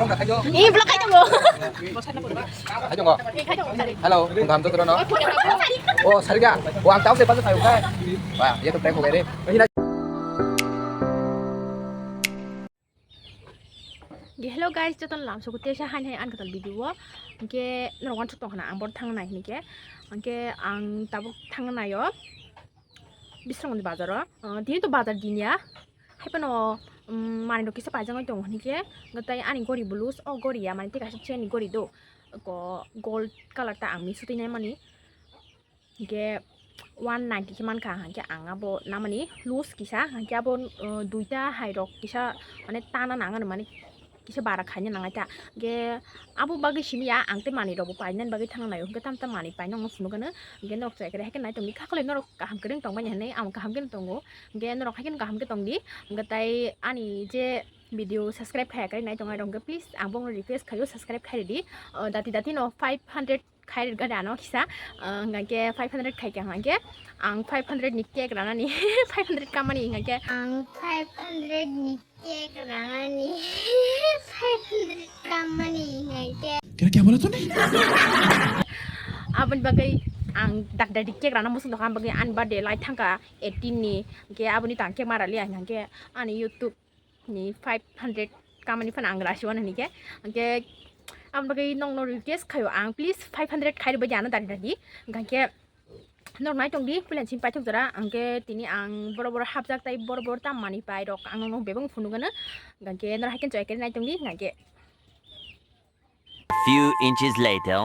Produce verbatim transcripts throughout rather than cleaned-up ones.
Ini belakang itu, Bu. Hai, Jonggo. Hello, kung kaham jotono? Oh, sariga. Oh, ang tao se paso kayo kai. Wah, ya to prank ho gaye re. Ge, hello guys, jotono lam sogo tesa hai hai ang katal video o. Ge norok wan suk tong khana ang bor thang nai hinike. Angke ang tabuk thang nai o. Bisrangni bazar o. Ah, tini to bazar dinya. Hai phano, um, manwi rok kisa paijak nai tongo hinike. Ngai tai ani gori bo loose o gori ya mani tei kaisa chain ni gori do. Ko gold colour ta ang mix sotwi nai mani. Hingke one ninety khe mankha, hingke ang abo namani loose kisa, hingke abo, uh, duita hai rok kisa, mane tana nang ano, mane kisa bara khaina nangai ta. Hingke abo bagwi simi ya, ang tei manwi rok bo painani bagwi thangna naio, hingke tam tam manwi paina wngno phunukgano, hingke norok chai khe hai khe nai tongdi, kha khwlai norok kaham kwrwng tongmani hinwi ang kaham khe tongo, hingke norok hai khe kaham khe tongdi, hingke tai ani je video subscribe khaya khe nai tongnai rok hingke please ang bongno request khaio subscribe khai ridi, uh, dati dati no five hundred khai rwgani ano kisa, ah, hingke five hundred khai kha hingke ang five hundred ni cake ranani, five hundred kamani hingke ang five hundred ni cake ranani, five hundred kamani hingke. Kira kya bola tune? Aboni bagwi ang dak dak di cake rana muchung tongkha, aboni bagwi ani birthday lai thangkha eighteen ni, hingke aboni tang cake ma raliya hingke ani YouTube ni five hundred kamani phano ang rasi wana hinike. Hingke aboni bagwi nokno request khaio ang, please five hundred khai rwbaidi ano dadi dadi. Hingke norok nai tongdi puila simi paithak jora, hingke tini ang boro boro hapjak tai boro boro tam manwi pai rok ang nokno bebak phunukgano. Hingke norok hai khe choi khe nai tongdi hingke. Few inches later.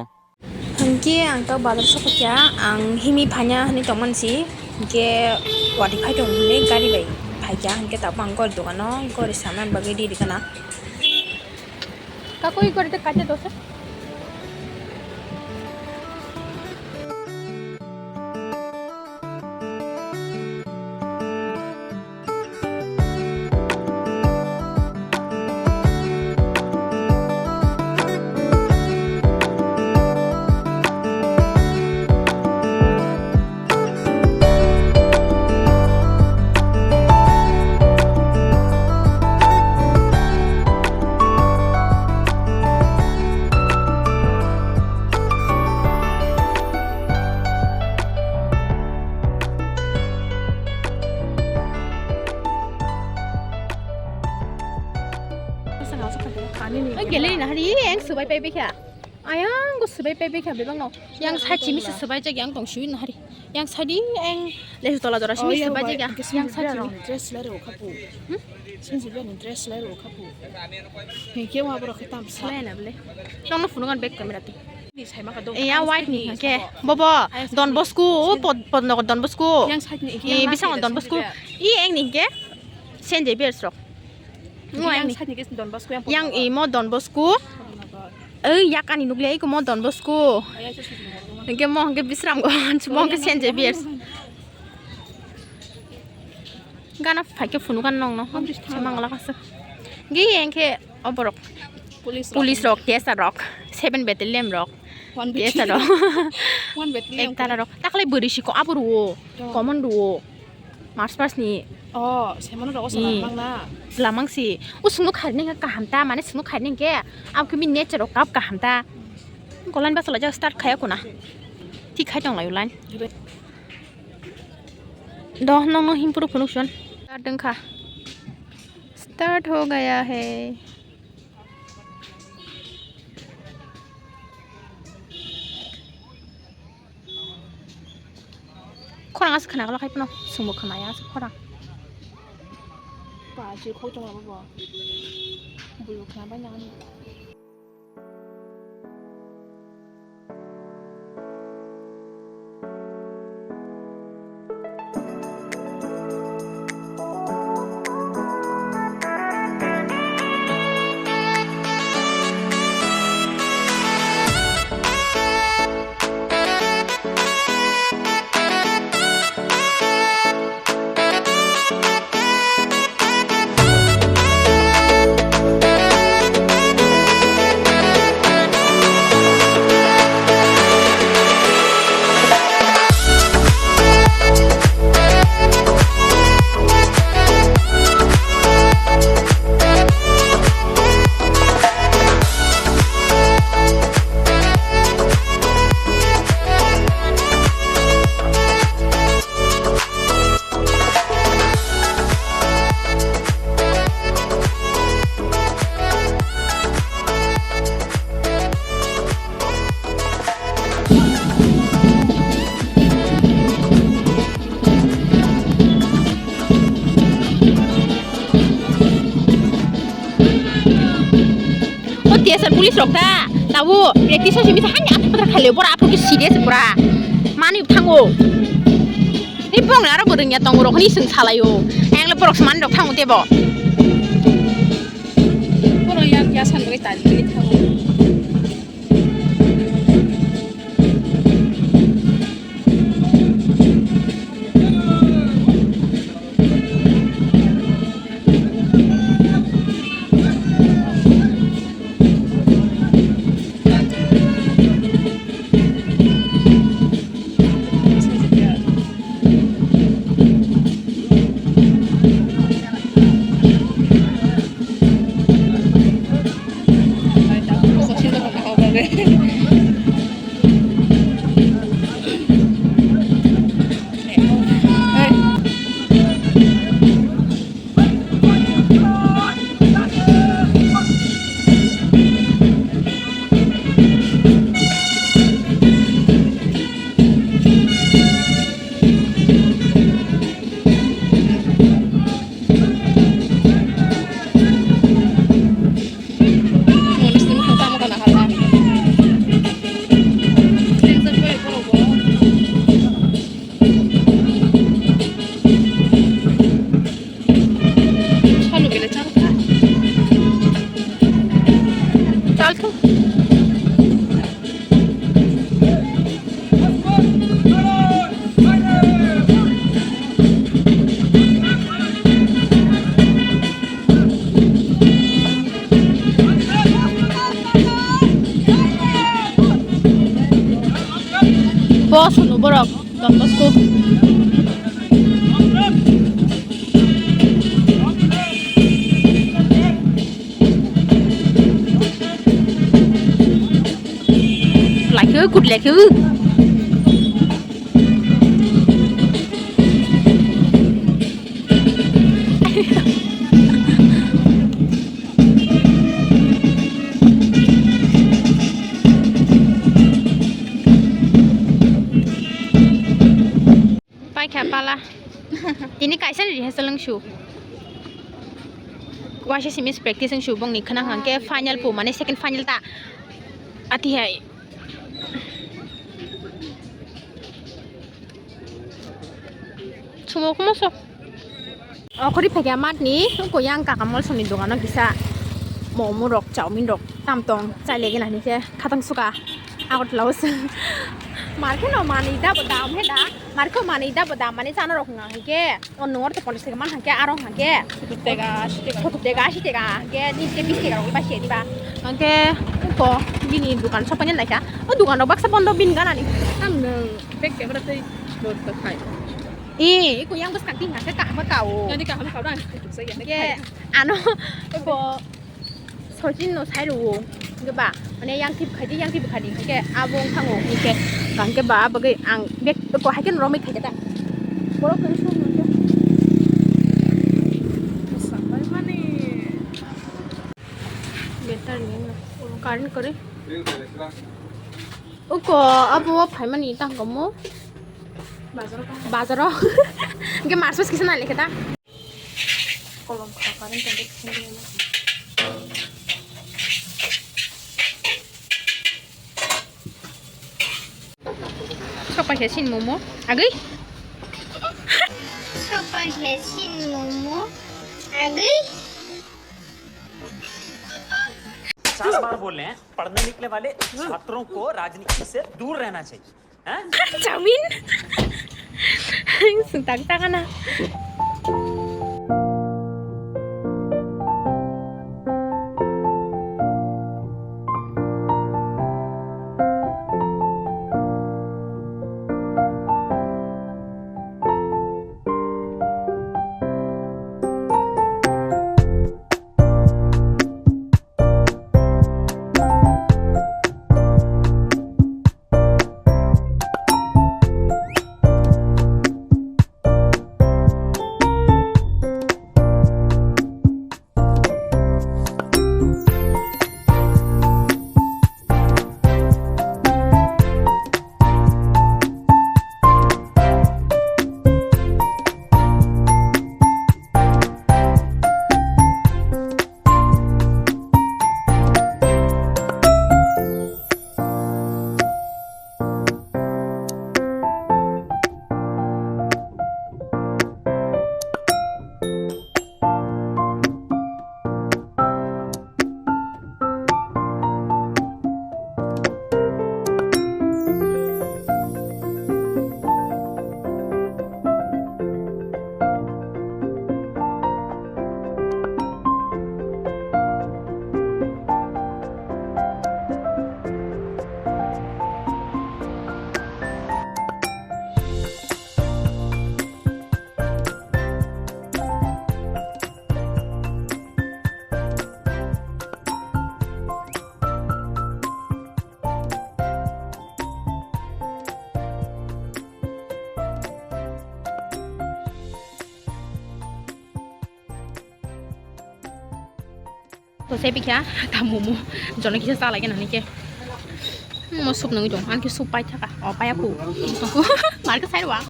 Hingke ang tau bazar sokha kya, ang himi phanya hinui tongmani si, hingke watwi phai tong hinui gari bai phai kya, hingke tabuk ang gori dogano gori sana bagwi riri gana. Kakui gori de kaite dose. Gelai na hari eng subai pai bekha. Ayang go subai pai bekha bebang no. Yang sai chimi se subai jak yang tong sui na hari. Yang sadi eng le tola jora simi subai jak yang sai chimi. Dress lai ro khapu. Hmm? Sinji bani dress lai ro khapu. Hingke wa borok khe tam sa. Lai na bole. Tong no phunukgano back camera ti. Ni sai ma ka do. E ya white ni hingke. Bobo Don Bosco, pod pod no Don Bosco. Yang side ni hingke. E yang bisang last Don Bosco. I eng ni hingke. Saint Xavier's rok. Ngo yang ni. Side ni ke Don Bosco yang. Yang i mo Don Bosco. Ei, yak ani nukle, iko mo Don Bosco. Hingke mo hingke Bisramganj, mo hingke Saint Xavier's. Gana phaikhe phunukgana nongno. Samang lakasuk. Hingke hingke oborok. Police rok, T S R rok, seven battalion rok. T S R rok. One battalion. Ek tara rok. Takhle bwrwi siko abo ruo. Common ruo. March pass ni. Oh, semono rogo sana mang na. Lamang si. O sungno kharinai hingke kaham ta, mane sungno kharinai hingke, abo khe bini nature rok kap kaham ta. Golan basa laijak start khaya kuna. Thik khai tong laio line. Do nong nong himpuru phunuk son. Start wngkha. Start ho gaya hai. Khorang aswk khna glak hai phano chwngbo khna ya aswk khorang. Ba je khou tong lama bo. Bui bo khna bai nang. T S R police rok ta, tabuk practice o simi sa hani athak pathak khalio, bora aphuru khe serious pura. Mani thango. Ni bong aro bo rwngya tongo rok hwnwi swng salaio. Ayang le borok se mani rok thango tebo. Borok yak ya san bagwi tali tali thango. Chal thung. Boss no borok. Don Bosco. Like, good like. Paikha pala. Tini kaisa ni rehearsal wngsu. Waisa simi practice wngsu bongni khna hwnkhe final po mane second final ta. Ati hai. Sumo kuma so. O khori phaikha mat ni ko yang kaka mol soni dogano kisa momo rok chowmin rok tam tong chai legi na hinke khatang suka. Agartala o se. Market no manwi da bo dam he da. Market o manwi da bo dam mani chana rok hwnga hwnkhe. O nungor to ponchas taka man hwnkhe aro hwnkhe. Sottor taka, ashi taka. Sottor taka, ashi taka hwnkhe ni te bis taka rok ba se diba. Hwnkhe ko bini dukan sokpani naikha. O dukan rok baksa bondo bini ganani. Ang nung bek camera tei bo to khai. E, ko yang bwskang tin hwnkhe kaham ka o. Nani kaham ka o, ang se tuk sa ya. Ke ano ko Sojin no sai rwo. Hwnkhe ba, mane yang tip khai di, yang tip khai di. Hwnkhe abo wng thango. Hwnkhe, hwnkhe ba, bagwi ang bek ko hai khe romwi khai khe ta. Borok khe song hwnkhe. Sapai mani. Better ni na. Current kore. Uko, abo phai mani tang komo. Bazaro. Bazaro. Hwnkhe mas mas kisa nai lekhe ta. Kolom kha, current tong khe sindi. Sopai khe sin momo. Agwi. Sopai khe sin momo. Agwi. पचास बार बोल रहे हैं, पढ़ने निकले वाले छात्रों को राजनीति से दूर रहना चाहिए। Chowmin. Sung tak tak na. Ko se pikha ta momo jono kisa sa lagi nani ke. Mo sup nungwi dong, ang ke sup pai thaka. O pai aku. Mar ke sai wa.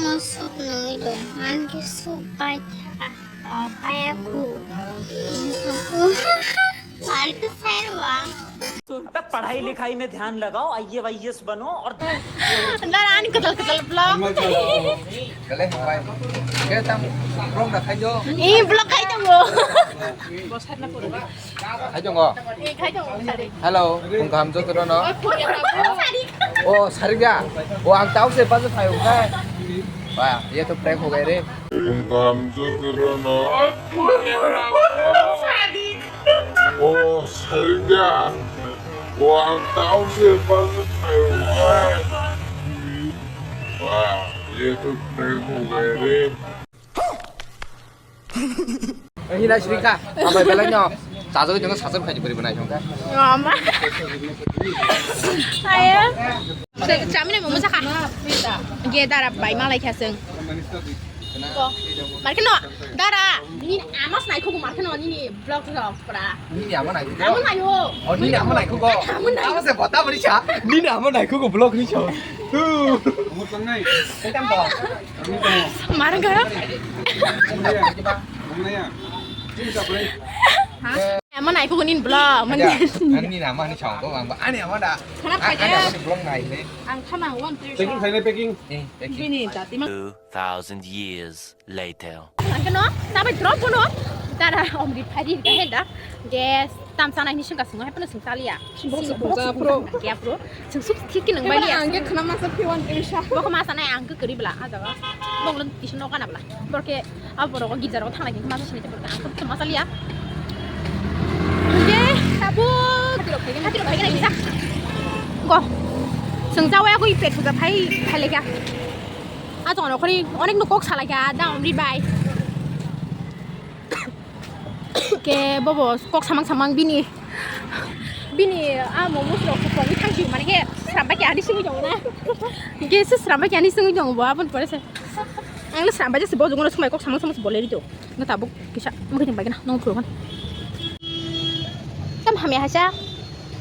Mo sup nungwi dong, ang ke sup pai thaka. O pai aku. Mar ke sai wa. पढ़ाई लिखाई में ध्यान लगाओ, आईएएस बनो और Dara ani kwtal kwtal vlog. Kale hambai. Ke tam vlog da khaijo. Eh, vlog khai tongo. Khaijo ngo. Eh, khai tongo, sari. Hello, kung kam jo tro no. Oh, sari. Oh, sari ga. Oh, ang tau se pa phai ung kai. Wah, ye to prank ho gai re. Kung kam jo tro no. Sari. Oh, sari ga. Oh, ang tau se pa phai ung kai. Wah, ye to prank ho gai re. Hina srika, abai belai no. Sajagwi tongkha, sajagwi khaji bwrwi bwnai tongkha. Ama. Ayo. Chamina momo sakha. Ge dara bai malai kha seng. Ko. Marke no. Dara. Nini ama snai khugu marke no nini vlog vlog pra. Nini ama nai khugo. Ama nai o. Oh, nini ama nai khugo. Ama nai. Ama se bota bari cha. Nini ama nai khugo vlog ni cha. Tu. Umur pangnai. Etam to. Marang karo. Umur ya. Umur ya. Ini tak boleh. Ama nai khugo nini vlog. Ani ama ni cha to bang ba. Ani ama da. Khana ani vlog nai le. Ang khana one three. Packing khai le packing. Eh, packing. Bini ta tima. Two thousand years later. Ang keno, sabai drop bono. Dara, omri phari ga henda. Gas, tam sana ini sungka sungo, hepno sung talia. Bok se bok se bro. Kya bro? Sung sup thik ki nang bai ya. Ang ke khana masa piwan ini sha. Bok masa nai ang ke kari bela, aja ba. Bok lon tisu no kana bela. Bok ke, abo boro ko gijar ko thang lagi masa sini te bok ang ke masa lia. Oke, tabuk. Hati rok khaigena, hati rok khaigena, bisa. Go. Sung jawa ko ipet suja phai, phai lega. Ah, jong nokhori onek no kok salai kha, da omri bai. Ke bobo kok samang samang bini, bini ah momo rok kok ni thang si mane ke sramba ke ani singwi jong na. Ke se sramba ke ani singwi jong bo abon pore se. Ang le sramba je se bo jong na sumai kok samang samang se bole ri do. Na tabuk kisa mukhe jeng bai na nong phuru kan. Tam hamya hacha.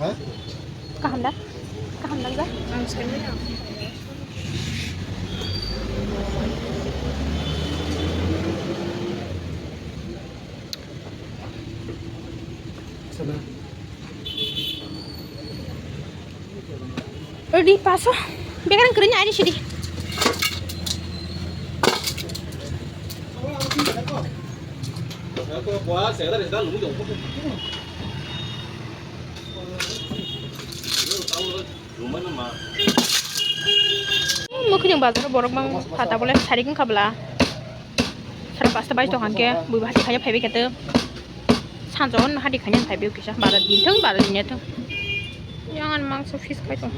Ha? Kaham da? Kaham da ba? Ang sanmaya. Sana. Ready, paso. Bekarang kering aja sih. Mukhining bazar borok mang pata bole sarik wngkha bwla. Sara pasta bai tong hangke bui hati khaya phaibai kete. Sanjo on hati khanya phaibai kisa bara din thung bara din thung. Yang an mangso fish khai tong.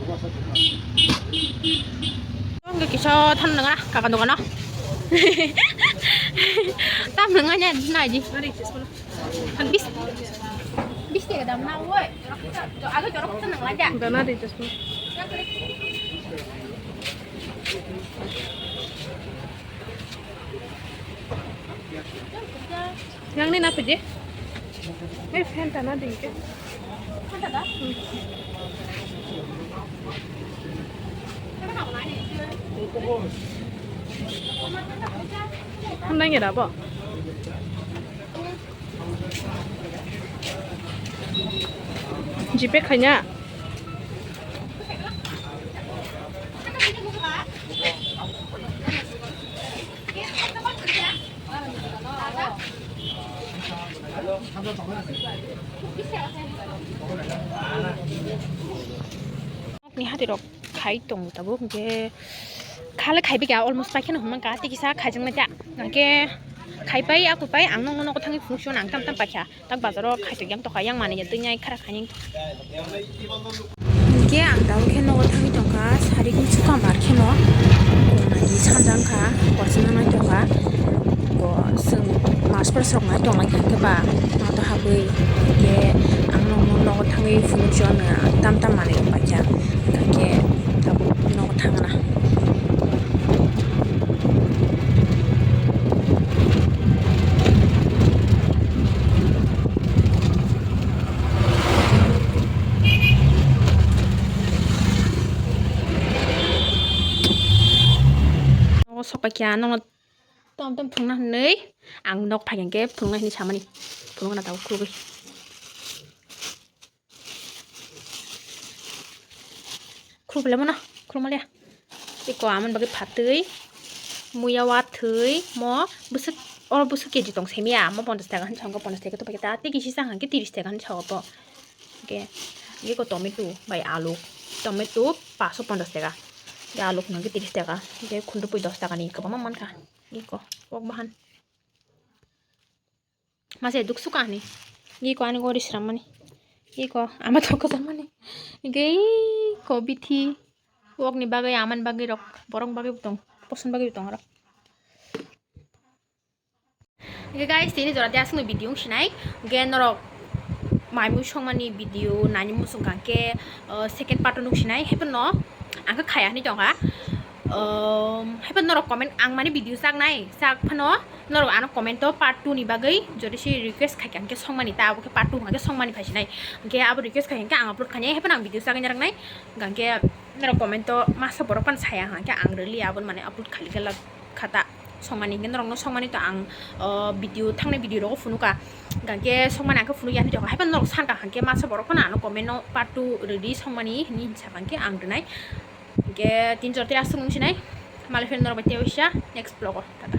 Ang kisa than nang kakan dogano. Tam nang nya nai di. Bis, bis tiga dam na woi. Aga jorok kisa nang laja. Dana di just. Yang ni napa je? Eh, fan tana dingke. Handang ya dabo. Jipe khanya. Ni hati rok khai tong tabuk hingke khale khaibai kha almost paikhe no hwnmang kha tei kisa khaijaknai ta hingke khaipai akupai ang nokno nogo thangwi phunukhe ang tam tam paikha. Tak bazaro khaito yang tokha yang manwi ya twi nai khara khani. Hingke ang tabuk khe nogo thangwi tongkha sari kum sukha mar kheno. Nai sanjang kha kochma nai tongkha. Bo chwng mas pres rok nai tonglai kha hingke ba mato habwi hingke ang nokno nogo thangwi phunukjano tam tam manwi rok paikha. Hingke tabuk nogo thangna. Sok paikha nokno tom tom phunukna hinwi ang nok phaikha hwnkhe phunukna hinwi samani. Phunukna tabuk khulugwi. Khuluk le mano, khuluk maliya. Iko amon bagwi phatwi, muya wathwi, mo bwswk, oro bwswk K G tong semiya, mo ponchash taka hinwi songo, ponchash taka to paikha ta, tei kisi chang hwnkhe tris taka hinwi sago po. Hwnkhe, iko tomato bai alu, tomato paso ponchash taka, tei alu hwnkhe tris taka, tei khulrupui dos taka ni kwbangma mankha, iko kok bahan. Mase duk suka ani. Iko ani gori sram mani. Iko ama thok kosam mani. Iko bithi. Wok ni bagwi, aman bagwi rok, borok bagwi butong, poson bagwi butong rok. Iko guys, tini jora dia sungni video wng sinai. Ge norok mai mui songmani video nani musung kangke, uh, second part nuk sinai. Hepno angka khaya ni tongka. Um, hepno norok comment ang mani video sak nai, sak phano. Norok ano comment o part two ni bagwi jodi se request khai kha, hwnkhe songmani ta abo khe part two hwnkhe songmani phaisinai. Hwnkhe abo request khai kha, hwnkhe ang upload khainai, haiphano ang video chagwi narwknai. Hwnkhe norok comment o masa borok phano saya, hwnkhe ang really abo mane upload khali khe lak khata songmani, hwnkhe norokno songmani to ang, o, video, thangnai video rogo phunuka. Hwnkhe songmani ang khe phunukya hinwi tongkha, haiphano norok sankha hwnkhe masa borok phano ano comment o part two rwdi songmani hinwi hinsa hwnkhe ang rwnai. Hwnkhe tin jora tei aswk nung sinai, malai phano norok bai tei waisa next vlog o, tata.